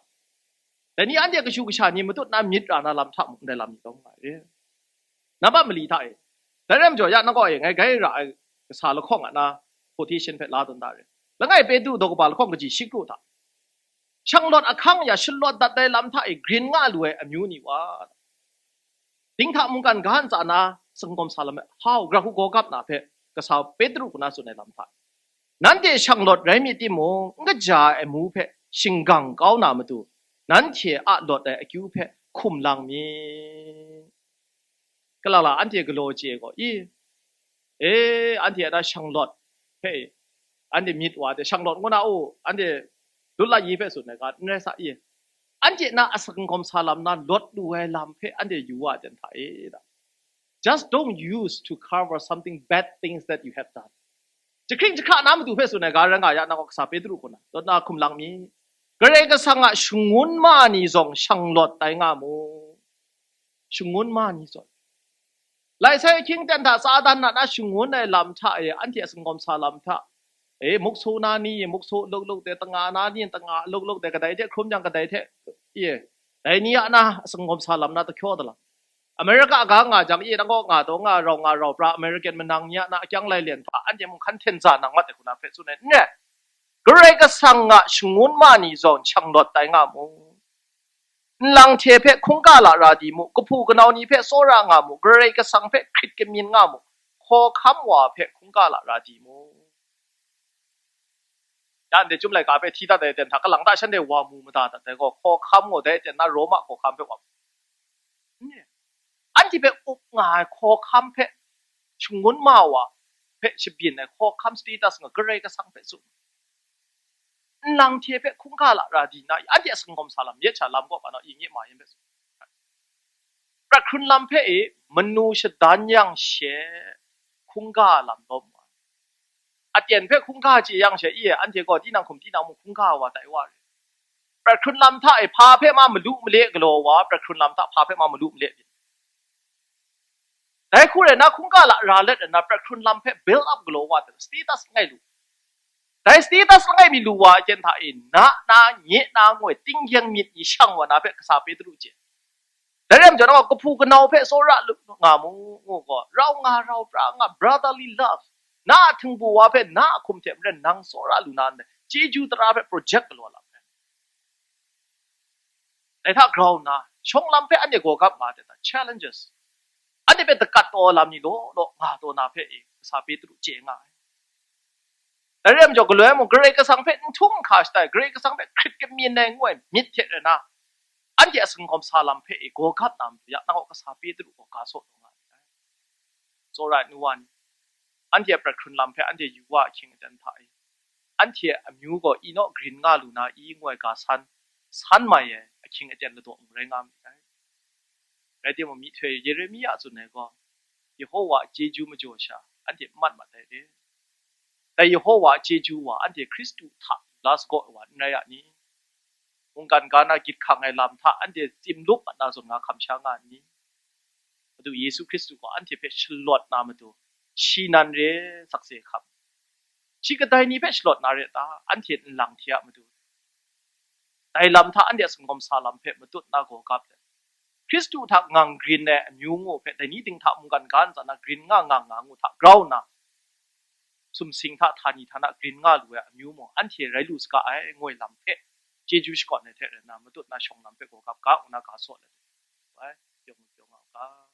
dai ni anhte kashu kasha ni matut na myit ra na lam hta mung, ndai lam ni taw nga ai. Nambat mali hta e, dai rai majaw, ya nang kaw e, ngai gai ra ai kasa lahkawng a na quotation hpe la tawn da re. Langai Petru daw kaba lahkawng kaji shi kru hta, shanglawt ahkang ya shalawt dat ai lam hta e grin nga lu ai amyu ni wa, dinghta mungkan ga ntsa na sangawm sa lam e, hau, gara hku gaw gap na hpe kasa Petru hku na tsun ai lam hta, nanhte shanglawt rai myit timung, n kaja ai amu hpe shinggang kau na matu, nanhte a lawt ai akyu hpe hkum lang mi. Kalang lang anhte galaw chye gaw, i, e, anhte a na shanglawt hpe, anhte myit wa hte shanglawt ngu na u, anhte lut la yi hpe tsun ai ga n rai sa, i, anhte na asak n gawm sa lam na lawt lu ai lam hpe anhte yu wa ten hta e, da. Just don't use to cover something bad things that you have done. Jahkring jahkra na matu hpe tsun ai ga rai nga ya, nang gaw kasa Petru hku na, lawt na hkum lang mi. Karai Kasang a shangun ma ni zawng shanglawt tai nga mu. Shangun ma ni zawn, lai sai ahkying ten hta Satan na na shangun ai lam hta e, anhte a sangawm sa lam hta e, mukso na ni mukso luk luk de, tanga na ni tanga luk luk de, kadai hte hkrum jang kadai hte, e, dai ni a na sangawm sa lam na tahkyaw da lam. America ga nga jang, e, nang kaw nga taw nga rau nga rau pra American manang ni a na akyang lai len hta anhte mung hkan hten za nang mat ai hku na hpe tsun ai n re. Karai Kasang a shangun ma ni zawn shanglawt tai nga mu. Nlang hte hpe hkungga lara di mu, kahpu kanau ni hpe tsawra nga mu, Karai Kasang hpe hkrit kamyin nga mu, hkawhkam wa hpe hkungga lara di mu. Ya ndai Chyum laika hpe hti dat ai ten hta, kalang ta shanhte wa mu mada dat ai gaw, hkawhkam gaw dai ten na Roma hkawhkam hpe wa mu. Anhte hpe up nga ai hkawhkam hpe shangun ma wa hpe shabyin ai hkawhkam status nga Karai Kasang hpe tsun. Nlang hte hpe hkungga lara di na, anhte a sangawm sa lam, yet sha lam kaw, hpa nau i nye ma yin hpe tsun. Prat hkrun lam hpe e, manu shadan yang she hkungga lam lawm wa. Aten hpe hkungga chye yang she, i e, anhte gaw tinang hkum tinang mung hkungga wa tai wa re. Prat hkrun lam hta e, hpa hpe ma malu male galaw wa, prat hkrun lam hta hpa hpe ma malu male byin. Dai hku rai na, hkungga lara let ai na, prat hkrun lam hpe build up galaw wa, status langai lu. Dai status langai mi lu wa, hkyen hta e, na na, nye na ngoi, tinggyeng myit ni shang wa na hpe kasa Petru chye. Dai rai majaw, nang gaw kahpu kanau hpe tsawra lu nga mu, ngu gaw, rau nga, rau pra nga, brotherly love, na a htingbu wa hpe na a hkum hte maren nang tsawra lu na ndai, chyeju tara hpe project galaw lam hpe. Dai hta grau nna, shawng lam hpe anhte gaw gap nga ai hta, challenges, anhte hpe dakat taw lam ni law law nga taw na hpe e, kasa Petru chye nga ai. Dai rai majaw, galoi mung Karai Kasang hpe n htung n hka shatai, Karai Kasang hpe hkrit kamyin ai ngu ai myit hte rai na, anhte a sangawm sa lam hpe e gaw gap na matu ya, nang gaw kasa Petru gaw ga saw taw nga ai. Tsawra ai nu wa ni, anhte a prat hkrun lam hpe anhte yu wa ahkying aten hta e, anhte a amyu gaw i naw grin nga lu na i ngu ai ga san, san mai ai ahkying aten ladaw mung rai nga myit ai. Rai timung, myihtoi Yeremia tsun ai gaw, Yehowa a chyeju majaw sha, anhte n mat mat ai re. Dai Yehowa a chyeju wa, anhte Hkristu hta la sagaw ai wa n rai a ni? Mungkan ga na gyit hkang ai lam hta anhte tsim lup mat na zawn nga hkam sha nga a ni? Madu Yesu Hkristu gaw anhte hpe shalawt na matu, shi nan re sakse hkam. Shi kadai ni hpe shalawt na re ta? Anhte nlang hte a matu. Dai lam hta anhte a sangawm sa lam hpe matut na gaw gap let, Hkristu hta ngang grin ai amyu ngu hpe, dai ni dinghta mungkan ga ntsa na grin nga nga nga ngu hta grau nna, sumsing hta htani htana grin nga lu ai amyu mung, anhte rai lu saga ai, ngu ai lam hpe chyeju shakawn ai hte rai nna, matut na shawng lam hpe gaw gap ga ngu na ga saw let ai, yawng yawng a. a,